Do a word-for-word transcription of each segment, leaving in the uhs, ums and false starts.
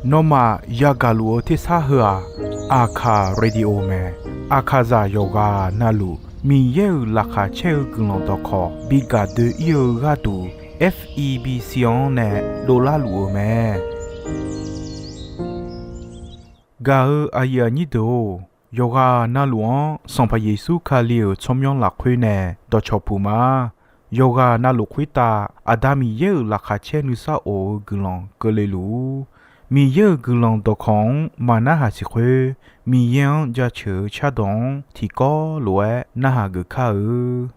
Nawmaf yagaq luf-eu tersar heu-aq, Aqkaq Radio mae. Aqkaqzaq yawqghaq navluf Miqyaer-euq laqkhaq caer-eu guiqlanq dawqkawq bi gaq doe-ir-eu gharduq, F E B C-anr nae dovlar luf-eu mae. Gaq-eu aqyuif aqnyir deuq-or, yawqghaq navluf-anr Sanqpaq Yeqsur Kali-euq tsawrmyanr lafkhoer nae dawqcawq puq ma. Yawqghaq navluf khoertav Aqda Miqyaer-euq laqkhaq caer nuisar of-eu guiqlanq keuvle luf-ur. Miqyaer-euq guiqlanq dawqkawq-anr maqnarhaq siq khoer, Miqyaer-anr jaceuq-eu cardawq-anr tiqkawv lof-aer narhaq geuf kar-eu.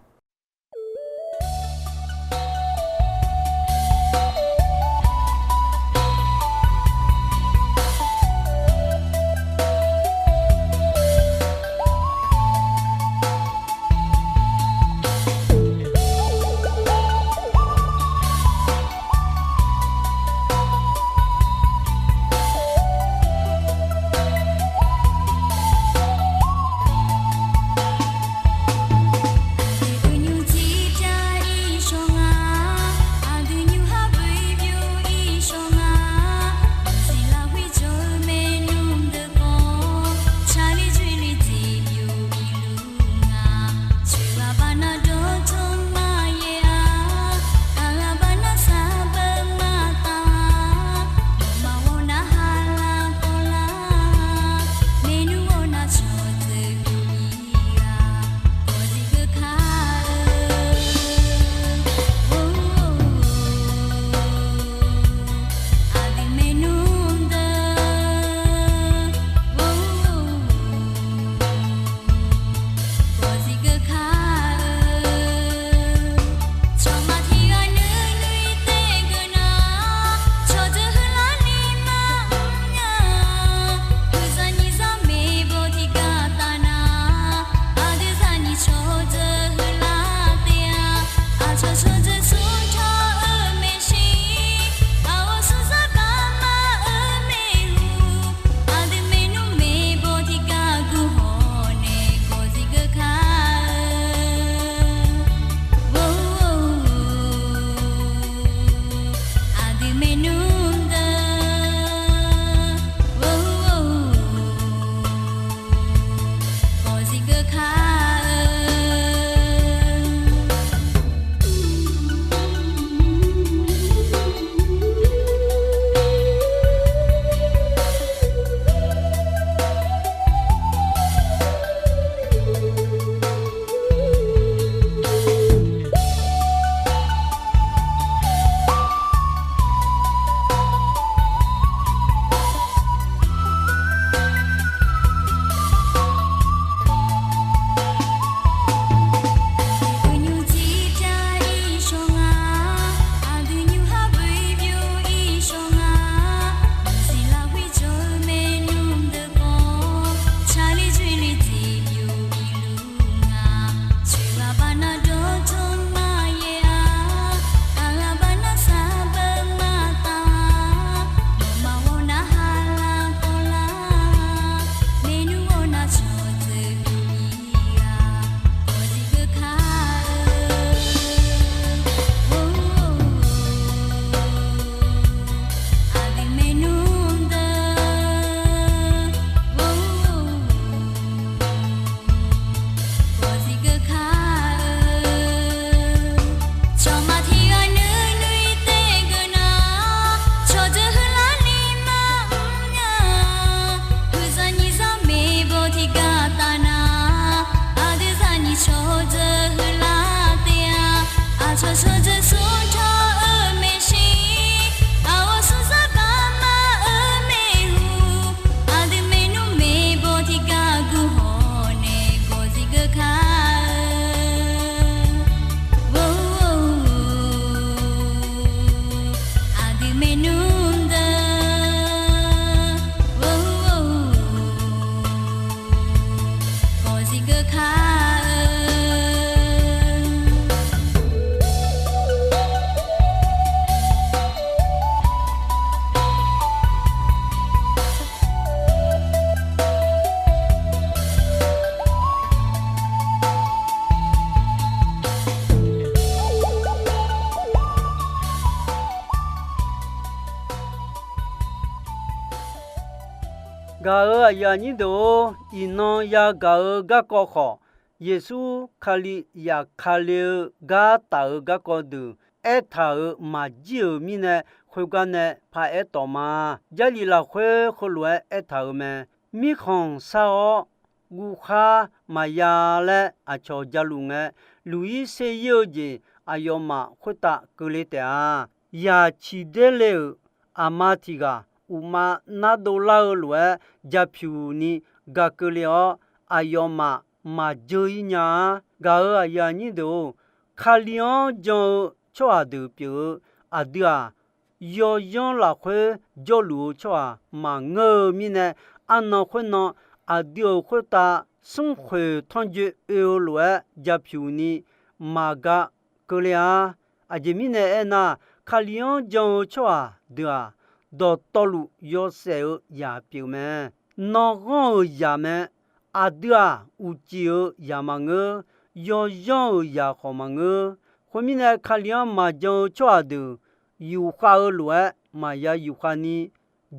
Gaq-euq aqyuif aqnyir deuq-or, iqnan yagaq-eu garkawv khawf, Yeqsur Kali zafkale-eu gar taf-eu garkawv deuq aertaq-euq maqjir-euq mirnae, khoergar nae paraer tawf ma. Jarlif lafkhoer heulof-aer aertaq-euq mae. Mirkhanq shar-awr guvkhar maqya laer aqcawq jaluf ngae, luq-ir ser-ir-eu jeq aqyawfmaf khoertav keuvle taef-a. Yaq ciqder le-euq aqma tiq ghaq uqma nardov lar-eu lof-aer japyuq ni ga keuvle-awr, aqyawfmaf maqjeur-ir nya-a. Gaq-euq aqyuif aqnyir deuq-or, Kali-anr jan-eu tsawrhaq deuq pyeuf-eu aqdui-aq, yawzanr lafkhoer jawrluf-eu tsawrhaq maqngeur-eu mirnae, arnan khoernan aqdui-euq khoertav smrkhoeq tanrjoe oe-eu lof-aer japyuq ni maqga keuvle-a. Aqjeq mirnae aernar, Kali-anr jan-eu tsawrhaq deuq-aq, dawqtawvluf yawshaef-eu zaq pyeuf mae. Nanghanr-euq zaq mae. Aqdui-aq, uqcif-eu zaq maqngeur, yawzanr-euq zaq khawf maqngeur. Khoermirnae, Kali-anr maqjan-eu tsawrhaq deuq yufkhav-eu lof-aer maqya yufkhav ni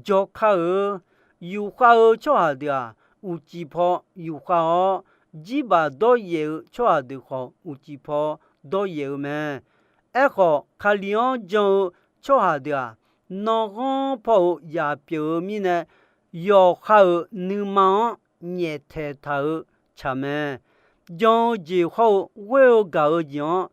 jawrkar-eu. Yufkhav-eu tsawrhaq deuq-aq, uqcif paw yufkhav-awr, jirbaq dawryaef-eu tsawrhaq deuq khawf, uqcif paw dawryaef-eu mae. Aerkhawf, Kali-anr jan-eu tsawrhaq deuq-aq, nanghanr paw-euq zaq pyeuf-eu mirnae, yawqha-euq nuima-anr nyaeftaeq taq-eu tsaq mae. Jan-eu jeq hawr-eu ghoer-eu gaq-eu jeq-anr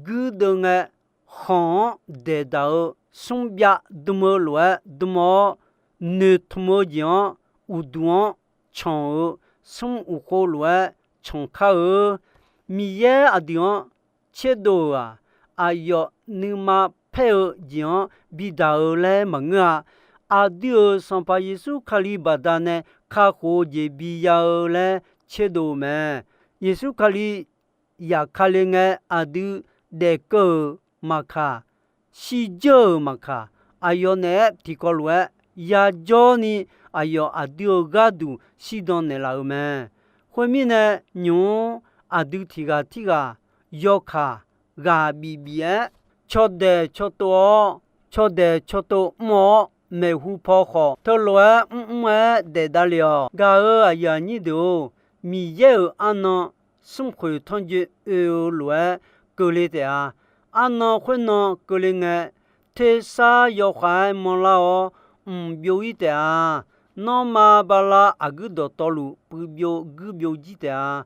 guirdeuv ngae, khanq-anr daeqdaq-eu smr byav dm-eu lof-aer dm-awr, noeqtmq-eu jeq-anr uqduq-anr canq-eu smr uqkhov lof-aer canq kar-eu. Miqyaer aqdui-anr tserdov-euq-aq, aqyawf nuima paer-eu jeq-anr bidaq-eu laer maqngeur-a. Aqdui-euq Sanqpaq Yeqsur Kali baqdanae kakhof-eu jeq biya-eu laer tserdov-eu mae. Yeqsur Kali zafkale ngae, aqdui daefkeuv-euq maqkaq, shirdzeur-euq maqkaq, aqyawf naeq-aer tiqkawv lof-aer yajawr ni, aqyawf aqdui-euq gharduq shirdan naeqlaf-euq mae. Khoermirnae, nymq-mr aqdui tiq ghaq tirghaq yawkaq ghaq bif bif-aer, cawdaeq cawtov-awr, cawdaeq cawtov mr-awr, maeqhu paw khawf teulof-aer mrmr-aer daef davlef-awq. Gaq-euq aqyuif aqnyir deuq-or, Miqyaer-euq arnan smrkhoeq tanrjoe oe-eu lof-aer keuvle taef-a. Arnan khoernan keuvle ngae, tersar yawkhav-aer manrlar-awr mq byov-ir taef-a. Nanrma bala aqguir dawqtawvluf puiv byov guir byov jir taef-a.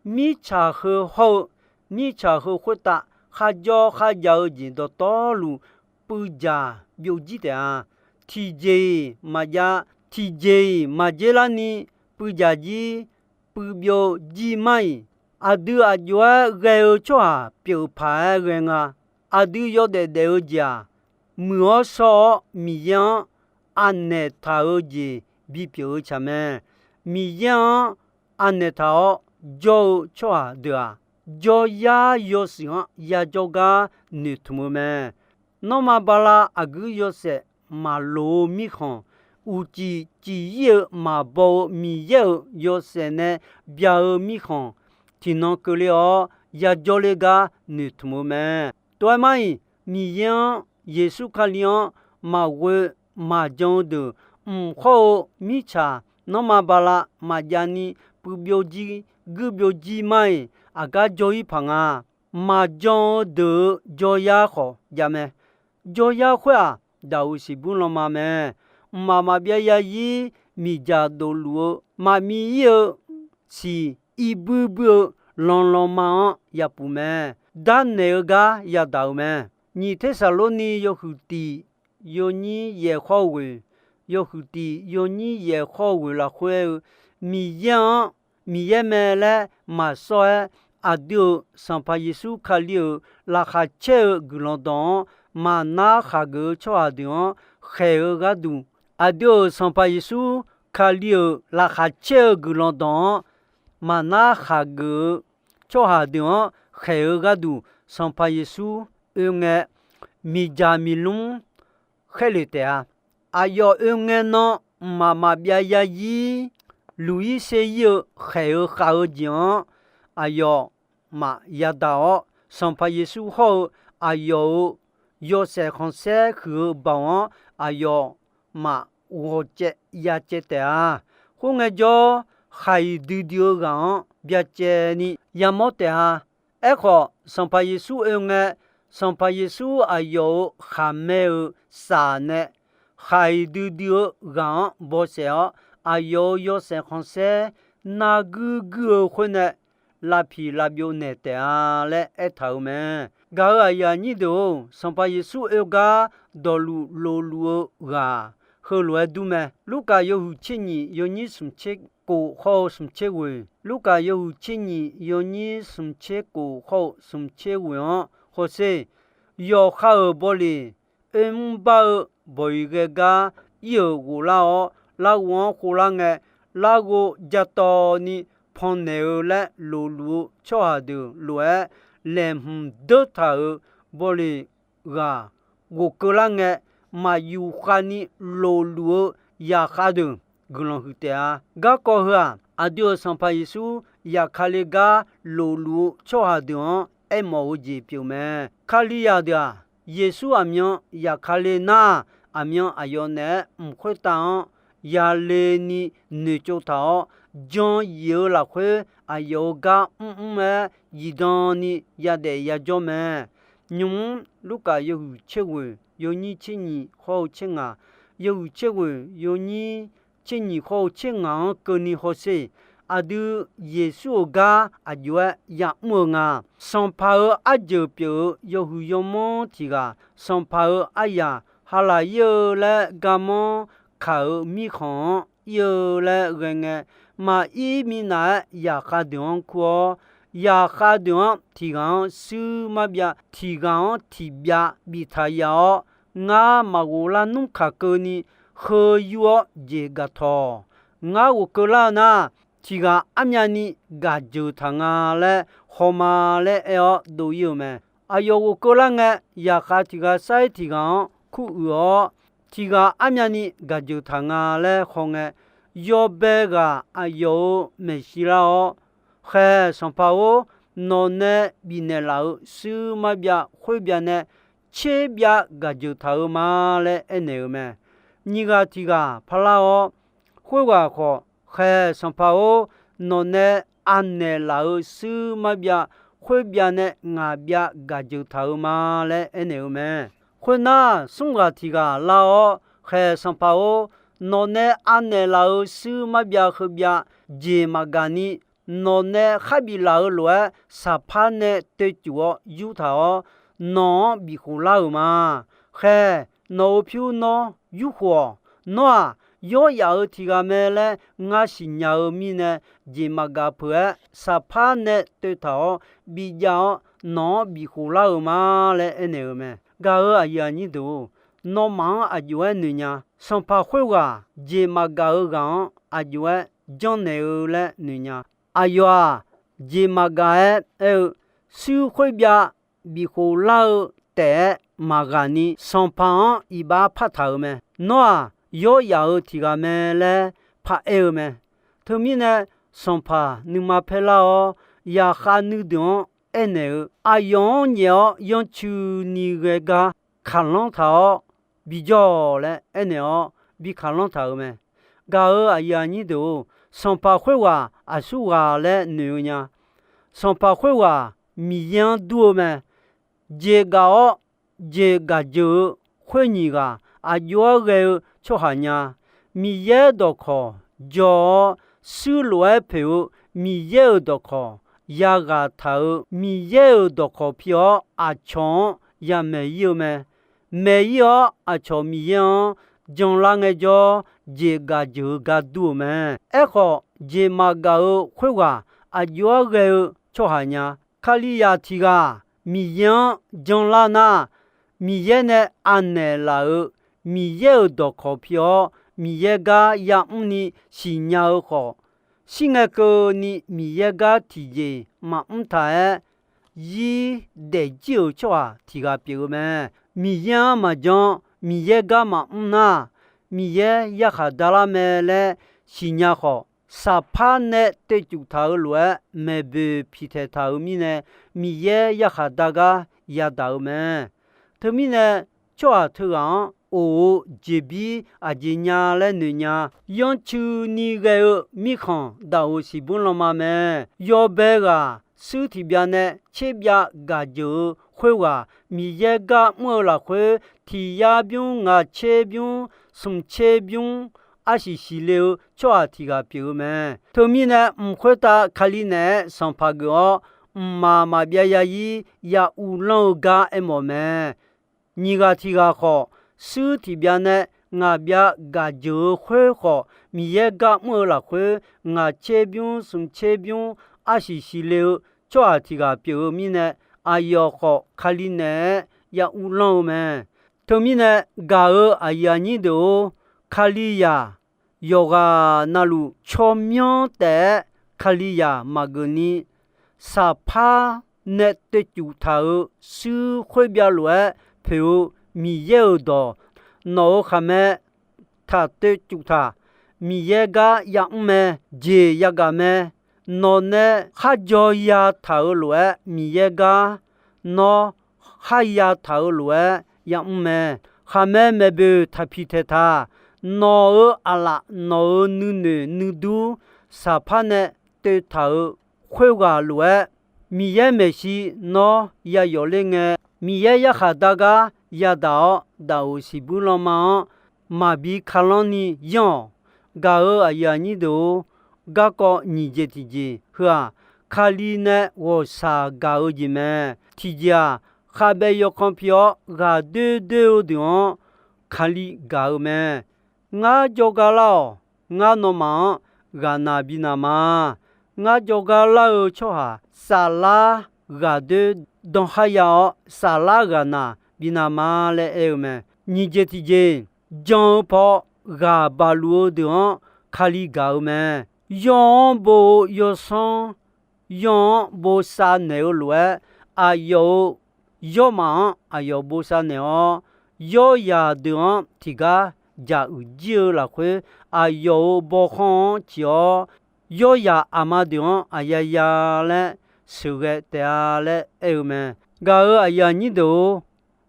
Mirtsaq heu hawr-eu, mirtsaq heu khoertav kharjawr kharjav-eu jeq dawqtawvluf puiv dzaq byov jir taef-a. Tiqjeq-iq maqjav, tiqjeq-iq maqjer larni puiv dzaq jir, puiv byov jir mar-iq. Aqdui aq jov-aer ghae-eu tsawrhaq pyeuf paq-aer ghae nga. Aqdui yawdaef daef-eu jeq-aq, muiq-awr shawr-awr Miqyaer-anr anaeq taq-eu jeq bipyeuf-eu tsaq mae. Miqyaer-anr anaeq taq-awr jawr-eu tsawrhaq deuq-aq, jawryar yawshuif-anr yajawr gar noeqtmq-eu mae. Nanrma bala aqguir yawshaef maqloq-eu mirkhanq, uqcif cifir-eu maqbaw-eu Miqyaer-euq yawshaef nae bya-eu mirkhanq, tiqnan keuvle-awr yajawr ler gar noeqtmq-eu mae. Tov-aer mar-iq, Miqyaer-anr Yeqsur Kali-anr maqghoe maqjan-eu deuq, mq hawr-eu mirtsaq nanrma bala maqjav ni puiv byov jir guir byov jir mar-iq, aqgar jawr-ir paq nga. Maqjan-eu deuq-eu jawryar khawf jav mae. Jawryar khoer-aq, daq-euq siqbur lanma mae. Mqmaq maqbyav yarzir miqdzaq dofluf-eu maqmiv-ir-eu siq, irbuir buir-eu lanlanma-anr yapuf mae. Darnaeq-eu gar yadaq-euq mae. Nyiq Tersaqlorni yawhuiq tiq yawnyir yaef khawr-eu ghoeq, yawhuiq tiq yawnyir yaef khawr-eu ghoeq lafkhoer-eu, Miqyaer-anr Miqyaer mae laer maqsawr-aer, aqdui-euq Sanqpaq Yeqsur Kali-euq laqkhaq caer-eu guiqlanq dawq-anr maqnar khaqgeuf-eu tsawrhaq deuq-anr khaeq-eu gharduq, aqdui-euq Sanqpaq Yeqsur Kali-euq laqkhaq caer-eu guiqlanq dawq-anr maqnar khaqgeuf-eu tsawrhaq deuq-anr khaeq-eu gharduq, Sanqpaq Yeqsur oe ngae, miqdzaq miqlmr khaerlef taef-a. Aqyawf oe ngae nan mqmaq maqbyav yarzir, luq-ir ser-ir-eu khaeq-eu khav-eu jeq-anr aqyawfmaf yadaq-awr, Sanqpaq Yeqsur hawr-eu aqyawf-euq yawshaef khanqsaer huiq-eu baoq-anr aqyawfmaf ghawqcaev yacaev taef-a. Khoerngae jawr, khaq-iq duidui-eu ghaq-anr byacaevni yamawr taef-a. Aerkhawf, Sanqpaq Yeqsur oe ngae, Sanqpaq Yeqsur aqyawf-euq khaqmae-euq saf nae khaq-iq duidui-eu ghaq-anr bawsaef-awr, aqyawf-euq yawshaef khanqsaer narguir guir-eu khoer nae lavpiq lavbyov naeq taef-a laer aertaq-euq mae. Gaq-euq aqyuif aqnyir deuq-or, Sanqpaq Yeqsur oe gar dawqluf lofluf-eu ghaq heulof-aer dur mae. Lurkaf yawhuiq tser nyiq yawnyir smq tser kof khawr-eu smq tser ghoeq, Lurkaf yawhuiq tser nyiq yawnyir smq tser kof khawr-eu smq tser ghoeq-anr hawsher, yawqha-euq bawleq oermr bar-eu bawq-iq ghae gar ir-euq ghoflar-awr, larghov-anr khovlar ngae, larghov jatawv ni pannaeq-eu laer lofluf-eu tsawrhaq deuq lof-aer, laeqhmq deur taq-euq bawleq ghaq ghofkeuv lar ngae, maqyuf khavni lofluf-eu yaqkhav deuq guiqlanq huiq taef-a. Garkawv heu-aq, aqdui-euq Sanqpaq Yeqsur yaqkale gar lofluf-eu tsawrhaq deuq-anr aermawf-eu jeq pyeuf mae. Kalizaq deuq-aq, Yeqsur aqmyan yaqkale nar, aqmyan aqyawf naeq-aer mq khoertav-anr yale ni noeqtsov taq-awr, jan yif-eu lafkhoer aqyawf-euq gar mrmr-aer zifdan ni yadaef yajawr mae. Nymq-mr Lurkaf yawhuiq tser ghoeq yawnyir tser nyiq khawr-eu tser ngaq, yawhuiq tser ghoeq yawnyir tser nyiq khawr-eu tser ngaq-anr keuvni hawsher. Aqdui Yeqsur-euq gar aqjox-aer yamr-eu nga. Sanqpaq-euq arjeuq pyeuf-eu yawhuiq yawmanr tiq ghaq, Sanqpaq-euq aryaq halaq ir-eu laer garmanr kaq-euq mirkhanq-anr ir-eu laer ghae ngae, maqir minav-aer yaqkhav deuq-anr kur-awr, yaqkhav deuq-anr tiq ghaq-anr shuir marbyav, tiq ghaq-anr tiq byav biftaq yaf-awr, ngar maqghof lar nmr kaq keuvni heu yur-awr jeq gaq tawq. Ngar ghofkeuv lar-eu nar, tiq ghaq armyavni gaq jeuq taq nga laer hawma laer aer-awr dov ir-eu mae. Aqyawf ghofkeuv lar ngae, yaqkhav tiq ghaq sair tiq ghaq-anr kuruiq-awr, tiq ghaq armyavni gaq jeuq taq nga laer haw ngae, yawbae ghaq aqyawf-euq maeqshi lar-awr, Khaeq Sanqpaq-or, nawq nae bifnaeq laf-euq shuir marbyav khoerbyav nae tserbyav gaq jeuq taq-eu ma laer aernaeq-eu mae. Nyiq ghaq tiq ghaq parlar-awr, khoerghaq khawf, Khaeq Sanqpaq-or, nawq nae anaeq laf-euq shuir marbyav khoerbyav nae ngaq byav gaq jeuq taq-eu ma laer aernaeq-eu mae. Khoernar, smr ghaq tiq ghaq lar-awr, Khaeq Sanqpaq-or, nawq nae anaeq laf-euq shuir marbyav heubyav jeq maqgaq ni, nawq nae kharbif laf-eu lof-aer saqpar nae toeqcuf-awr yurtaq-awr, nawq-anr bifkhof lar-euq ma. Khaeq, nawq-euq pyur nawr yurkhof-awq. Nawr-aq, yawryaf-euq tiq ghaq mae laer ngar siqnya-eu mirnae, jeq maqgaq peuq-aer saqpar nae toeqtaq-awr bijav-awr, nawq-anr bifkhof lar-euq ma laer aernaeq-eu mae. Gaq-euq aqyuif aqnyir deuq-or, nawmaf-anr aqjox-aer noeqnya. Sanqpaq khoerghaq jeq maqgaq-eu ghaq-anr aqjox-aer janrnaeq-eu laer noeqnya. Aqyawf-aq, jeq maqgaq-aer aer-eu, shuir khoerbyav bifkhof lar-eu taef-aer maqghaq ni, Sanqpaq-anr iqbax partaq-euq mae. Nawr-aq, yawryaf-euq tiq ghaq mae laer paraer-eu mae. Teumirnae, Sanqpaq nuima paer lar-awr, yaqkhav nuideuq-anr aernaeq-eu, aqyawf-anr nyaef-awr yancuini ghae gar kaqlanr taq-awr bijawr-awq laer aernaeq-awr bi kaqlanr taq-euq mae. Gaq-euq aqyuif aqnyir deuq-or, Sanqpaq khoerghaq aqsurghaq laer noeq-eu nya. Sanqpaq khoerghaq Miqyaer-anr dur-eu mae. Jeq gaq-awr jeq gaq jeuq-eu khoer nyiq ghaq aqjox-aer ghae-eu tsawrhaq nya. Miqyaer dawqkawq jaw-awr, shuir lof-aer poeq-eu Miqyaer-euq dawqkawq yaghaq taq-euq Miqyaer-euq dawqkawq pi-awr, aqcawq-anr yamaeq ir-eu mae. Maeq ir-awr, aqcawq Miqyaer-anr janlar ngaejawr, jeq gaq jeuq-eu gar dur-eu mae. Aerkhawf, jeq maqgaq-eu khoerghaq aqjox-aer ghae-eu tsawrhaq nya. Kalizaq tiq ghaq Miqyaer-anr janlar nar, Miqyaer nae anaeq laf-euq Miqyaer-euq dawqkawq pi-awr, Miqyaer gar yamr ni siqnya-eu khawf, shir ngae keuvni Miqyaer gar tiqjeq maqmr taq-aer, zir daefjir-euq tsawrhaq tiq ghaq pyeuf-eu mae. Miqyaer-anr maqjan, Miqyaer gar maqmr nar, Miqyaer yarkhaq dalar mae laer siqnya khawf, saqpar nae toeqcuf taq-euq lof-aer maeqboeq piqtaeq taq-euq mirnae, Miqyaer yarkhaq dar gar yadaq-eu mae. Teumirnae, tsawrhaq teughaq-anr of-eu jeqbir aqjeq nya laer noeq nya. Yanrcuini ghae-eu mirkhanq daqoq siqbur lanma mae. Yawbae ghaq shuir tiqbyav nae tserbyav gaq jeuq-eu khoerghaq Miqyaer gar mr-eu lafkhoer, tiq yar bymr, ngaq tser bymr, smq tser bymr, arsiq siqle-eu tsawrhaq tiq ghaq pyeuf-eu mae. Teumirnae, mq khoertav Kali naeq-aer sanqpaq geuf-awr, mqmaq maqbyav ya-ir ya uvlanr-eu gar aermawf mae. Nyiq ghaq tiq ghaq khawf, shuir tiqbyav nae ngaq byav gaq jeuq-eu khoer khawf, Miqyaer gar mr-eu lafkhoer, ngaq tser bymr, smq tser bymr, arsiq siqle-eu tsawrhaq tiq ghaq pyeuf-eu mirnae, aqyawf khawf Kali naeq-aer ya uvlanr-eu mae. Teumirnae, gaq-euq aqyuif aqnyir deuq-or, Kalizaq yawqghaq navluf tsawrmyanr taef-aer Kalizaq maqgeuf ni, saqpar nae toeqcuf taq-euq shuir khoer byav lof-aer poeq-eu Miqyaer-euq dawq, nawq-euq khaqmae taq toeqcuf taq, Miqyaer gar yamr mae, jeq yagaq mae. Nawq nae kharjaw yataq-euq lof-aer Miqyaer gar, nawr kharya taq-euq lof-aer yamr mae. Khaqmae maeqboeq taqpiq taeqtaq, nawq-euq aqlaf, nawq-euq nuinoeq nuidur saqpar nae toeqtaq-euq khoerghaq lof-aer, Miqyaer maeqshi nawr yayawf ler ngae, Miqyaer yarkhaq dar gar yadaq-awr daqoq siqbur lanma-anr maqbi kalanr ni yanr-awq. Gaq-euq aqyuif aqnyir deuq-or, garkawv nyiq jeq tiqjeq heu-aq, Kali nae ghawqshaq gaq-eu jeq mae. Tiqjeq-aq, khavbaev yawkanr pi-awr ghaqdoer doer-eu deuq-anr Kali gaq-eu mae. Ngar jawrgar lar-awq. Ngar nawmaf-anr ghaqnaq bi naq ma. Ngar jawrgar lar-eu tsawrhaq saflar ghaqdoer dan khar ya-awr, saflar ghaqnaq bi naq ma laer aer-eu mae. Nyiq jeq tiqjeq, jan-eu paw ghaq baq luf-eu deuq-anr Kali gaq-eu mae. Yawr-anr bo-eu yawsanr, yawr-anr bosav naeq-eu lof-aer, aqyawf-euq yawrmaf-anr aqyawf bosav naeq-awr, yawryaq deuq-anr tiqgar jaq uiq jir-eu lafkhoer, aqyawf-euq bawkhanr-anr ciq-awr, yawryaq aqma deuq-anr aqya ya laer sheuqghae taef-a laer aer-eu mae. Gaq-euq aqyuif aqnyir deuq-or,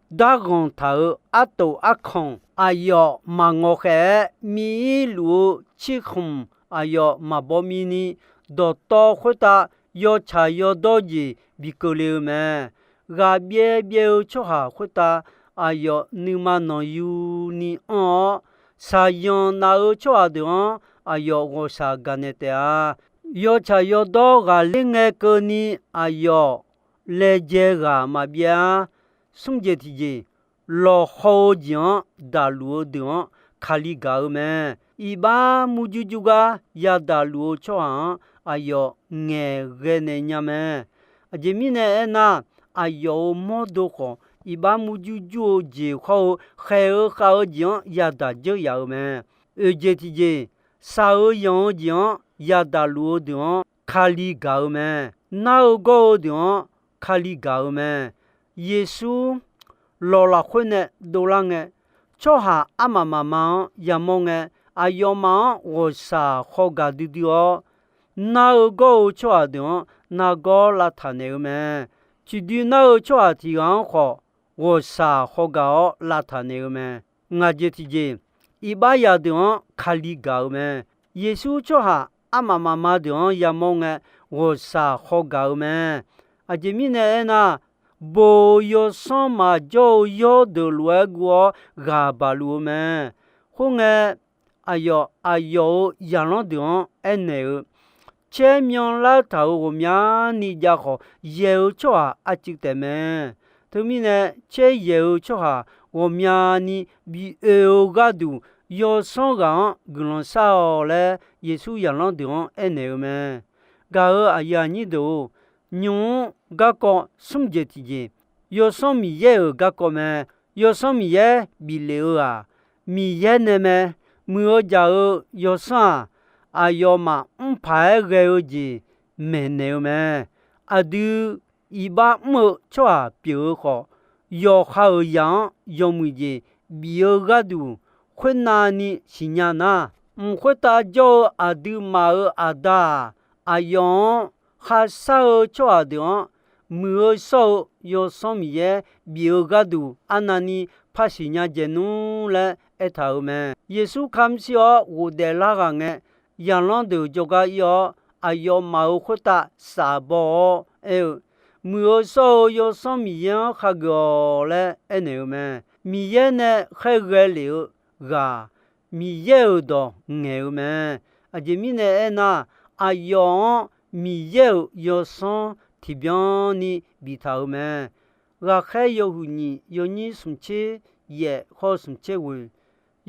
darghanq taq-euq artof arkanq aqyawf maqngawq khaef-aer, miv-ir luf-eu cirkhmq aqyawf maqbaw mi ni, dawqtawv khoertav yawtsaq yawdawr jeq bi keuvle-eu mae. Ghaqbyaev byaev-eu tsawrhaq khoertav aqyawf nuima nanqyu ni anr-awr, shaqyanq naf-eu tsawrhaq deuq-anr aqyawf ghawqshaq gaqnaeq taef-a. Yawtsaq yawdawr ghaqler ngae keuvni aqyawf laejae ghaq maqbyav-a. Smr jeq tiqjeq, lawqhaw-eu jeq-anr daqluf-eu deuq-anr Kali gaq-eu mae. Iqbax murjur jur gar yadaq luf-eu tsawrhaq-anr aqyawf ngaeqghae naeq nya mae. Aqjeq mirnae aernar, aqyawf-euq mawrdo khawf iqbax murjur jur-eu jeq hawr-eu khaeq-eu khav-eu jeq-anr yadaq dzeur yaf-eu mae. Oeq jeq tiqjeq, shaq-eu yanq-eu jeq-anr yadaq luf-eu deuq-anr Kali gaq-eu mae. Nar-eu gawr-eu deuq-anr Kali gaq-eu mae. Yeqsur lawq lafkhoer nae dovlar ngae, tsawrhaq armaf mafma-anr yamawr ngae, aqyawfmaf-anr ghawqshaq khawgaq duidui-awr, nar-eu gawr-eu tsawrhaq deuq-anr nargawr lavtaq naeq-eu mae. Ciqdui nar-eu tsawrhaq tiq ghaq-anr khawf, ghawqshaq khawgaq-awr lavtaq naeq-eu mae. Ngaq jeq tiqjeq, iqbax yaq deuq-anr Kali gaq-eu mae. Yeqsur tsawrhaq armaf mafma deuq-anr yamawr ngae, ghawqshaq khawgaq-eu mae. Aqjeq mirnae aernar, boq yawsanr maqjawr-eu yawrdeuq lof-aer guv-awr ghaq baq luf-eu mae. Khoerngae, aqyawf aqyawf-euq zaqlanr deuq-anr aernaeq-eu, caer myanlar taq-euq ghawqmyani jav khawf, yaeq-eu tsawrhaq arcuiv taef mae. Teumirnae, caer yaeq-eu tsawrhaq ghawqmyani bi oe-eu gharduq, yawsanr ghaq-anr guiqlanq shar-awq laer, Yeqsur zaqlanr deuq-anr aernaeq-eu mae. Gaq-euq aqyuif aqnyir deuq-or, nymq-mr garkawv smr jeq tiqjeq, Yawsanr Miqyaer-euq garkawv mae. Yawsanr Miqyaer biflef-eu-aq, Miqyaer nae mae. Muiq-eu jaq-eu yawsanr-aq, aqyawfmaf mrpaq-aer ghae-eu jeq maeqnaeq-eu mae. Aqdui iqbax mr-eu tsawrhaq pyeuf-eu khawf, yawqha-euq zaq-anr yawmuiq jeq bif-eu gharduq, khoernavni siqnya nar, mq khoertav jawr-eu aqduimaf-euq Aqda-aq, aqyawf-anr kharshar-eu tsawrhaq deuq-anr muiq-eu shawr-eu Yawsanr Miqyaer bif-eu gharduq, arnavni par siqnya dzaeq nmr laer aertaq-euq mae. Yeqsur kamr shir-awr ghofdaef lar ghaq ngae, zaqlanr deuq jawrgar ir-awr, aqyawfmaf-euq khoertav shaf baw-awr aer-eu, Muiq-eu shawr-eu Yawsanr Miqyaer-anr khageuf-awq laer aernaeq-eu mae. Miqyaer nae khaerghae lef-eu ghaq, Miqyaer-euq dawq ngaeq-eu mae. Aqjeq mirnae aernar, aqyawf-anr Miqyaer-euq Yawsanr tiqbyan ni biftaq-euq mae. Ghaqkhaer yawhuiq nyiq yawnyir smq tser yaef hawr-eu smq tser ghoeq,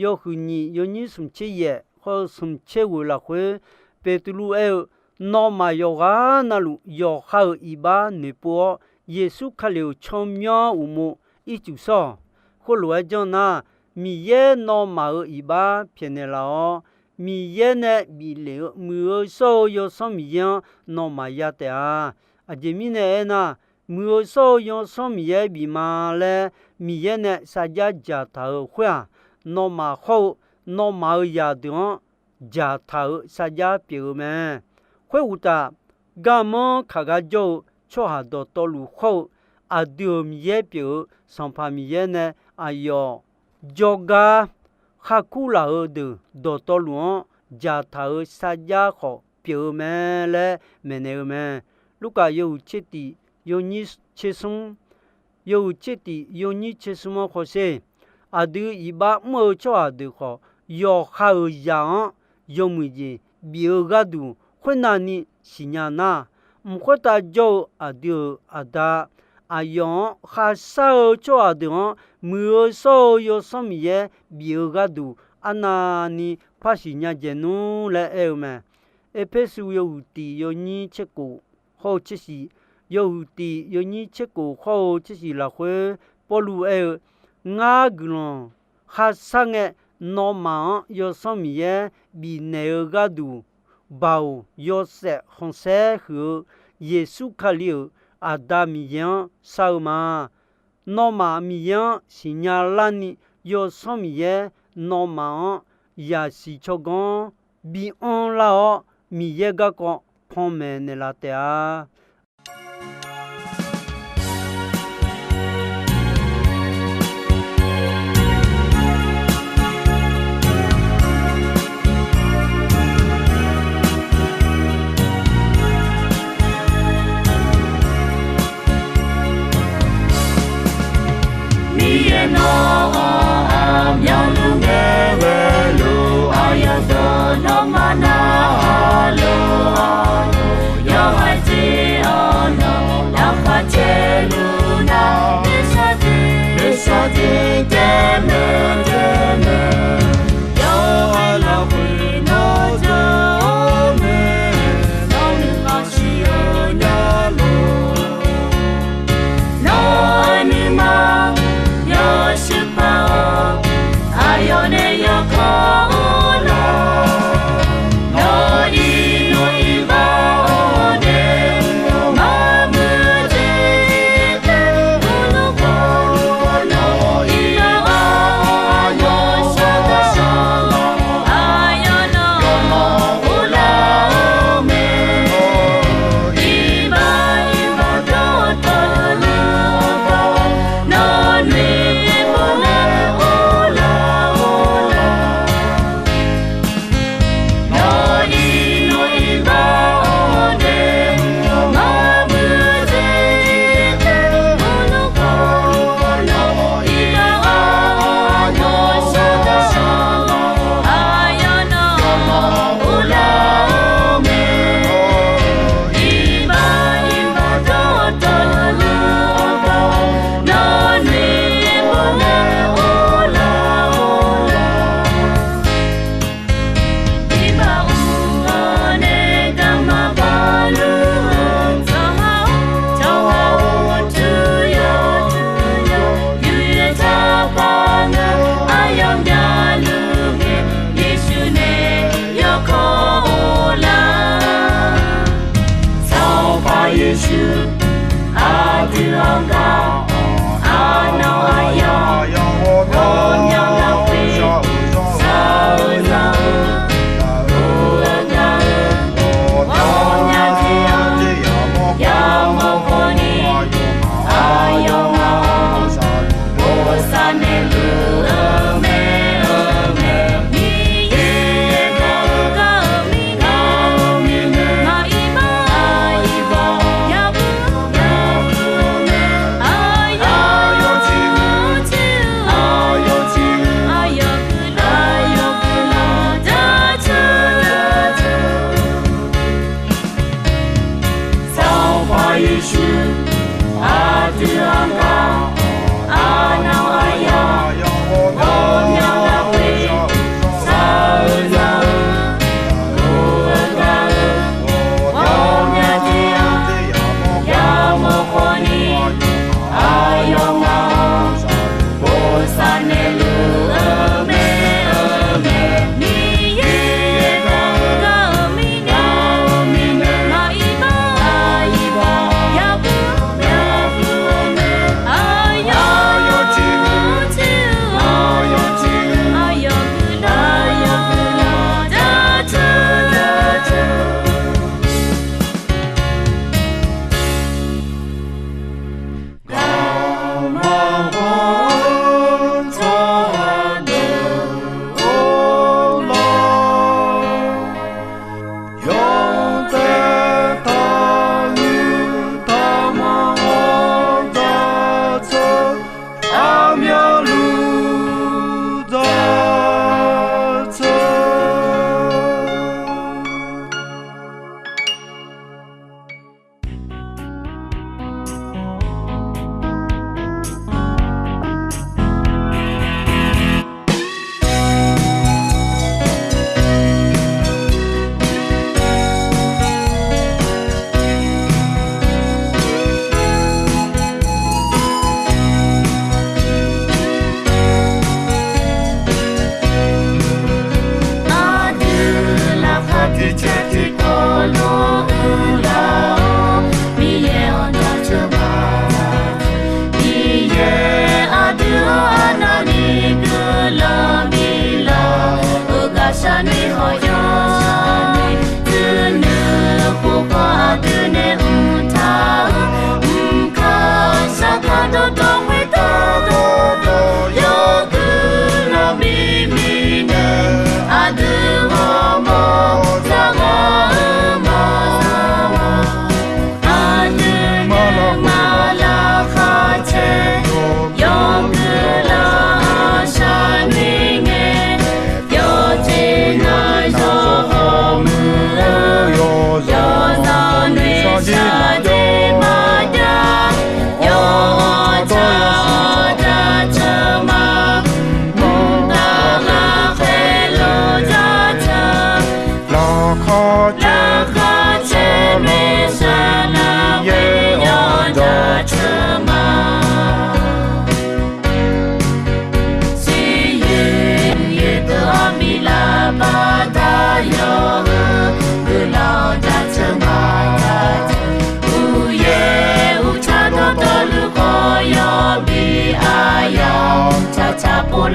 yawhuiq nyiq yawnyir smq tser yaef hawr-eu smq tser ghoeq lafkhoer, Beqtuvluv aer-eu, Nawmaf yawqghaq navluf yawqha-euq iqbax noeqpov-awr, Yeqsur Kali-euq tsawrmyanr uqmov ircuf shawr-awq. Khoerlof-aer janr nar, Miqyaer nawmaf-euq iqbax pyaeqnaeq laf-awr, Miqyaer nae bif lef-eu Muiq-eu shawr-eu Yawsanr Miqyaer-anr nawmaf ya taef-a. Aqjeq mirnae aernar, Muiq-eu shawr-eu Yawsanr Miqyaer bif ma laer Miqyaer nae sarjax dzaqtaq-euq khoer-aq, nawmaf hawr-eu nawmaf-euq zaqdeuq-anr dzaqtaq-euq sarjax pyeuf-eu mae. Khoeruqtaf, garmanr kaq gar jawr-eu tsawrhaq dawqtawvluf hawr-eu aqdui-euq Miqyaer pyeuf-eu Sanqpaq Miqyaer nae aqyawf jawrgar kharkur laf-eu deuq dawqtawvluf-anr dzaqtaq-euq sarjax khawf pyeuf-eu mae laer maeqnaeq-eu mae. Lurkaf yawhuiq tser tif yawnyir tser smr, yawhuiq tser tif yawnyir tser smr-anr hawsher. Aqdui iqbax mr-eu tsawrhaq deuq khawf, yawqha-euq zaq-anr yawmuiq jeq bif-eu gharduq khoernavni siqnya nar, mq khoertav jawr-eu aqdui-euq Aqda, aqyawf-anr kharshar-eu tsawrhaq deuq-anr Muiq-eu shawr-eu Yawsanr Miqyaer bif-eu gharduq arnavni par siqnya dzaeq nmr laer aer-eu mae. Erpersu yawhuiq tif yawnyir tser kof hawr-eu tser shiq, yawhuiq tif yawnyir tser kof hawr-eu tser shiq lafkhoer Pawrluv aer-eu, Ngar guiqlanq kharshar ngae, nawmaf-anr Yawsanr Miqyaer bifnaeq-eu gharduq, Baoq yawshaef khanqsaer huiq-eu Yeqsur Kali-euq Aqda Miqyaer-anr shar-eu ma. Nawmaf Miqyaer-anr siqnya larni, Yawsanr Miqyaer nawmaf-anr yasiq tsawrganr bi anr lar-awr, Miqyaer garkawv panmaeq naeqlaf taef-a. Miqyaer nawq-anr aqmyanluf ngae ghaeluf, aqyawf-euq nawmaf narhaq luf-awr, yawhaiq jeq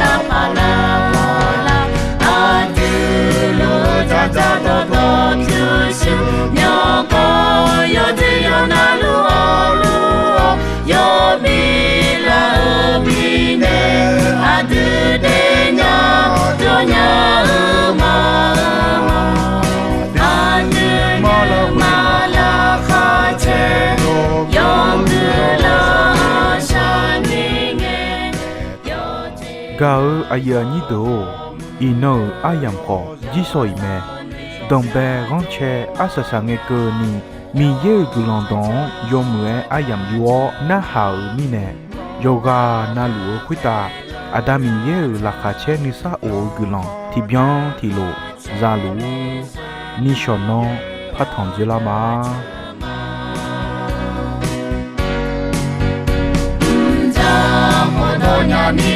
lavpaq lavpaq lar, aqdui luf dzaqdzaq dawqdawq pyurshuir, myawqganq yawdui yawqnav luf awq luf-awr, yawbi lar-eu mirnae, aqdui daefnya dawrnya-eu ma, aqdui maqlar maqlar kharcaer, yawdui lar shaqni ngae. Gaq-eu aqyuif aqnyir deuq-or, iqnan-euq aryamq khawf jirsawq iq mae. Danqbae ghanrcae arsaq saq ngae keuvni, Miqyaer-euq guiqlanq dawq-anr yawmuiq-aer aryamq yur-awr narhaq-euq mirnae, yawqghaq navluf-eu khoertav Aqda Miqyaer-euq laqkhaq caer nuisar of-eu guiqlanq tiqbyan tiqlof zaluf-ur. Nishawq nanr partanq dzoerlar ma. Mqdzaq khofdawq nyani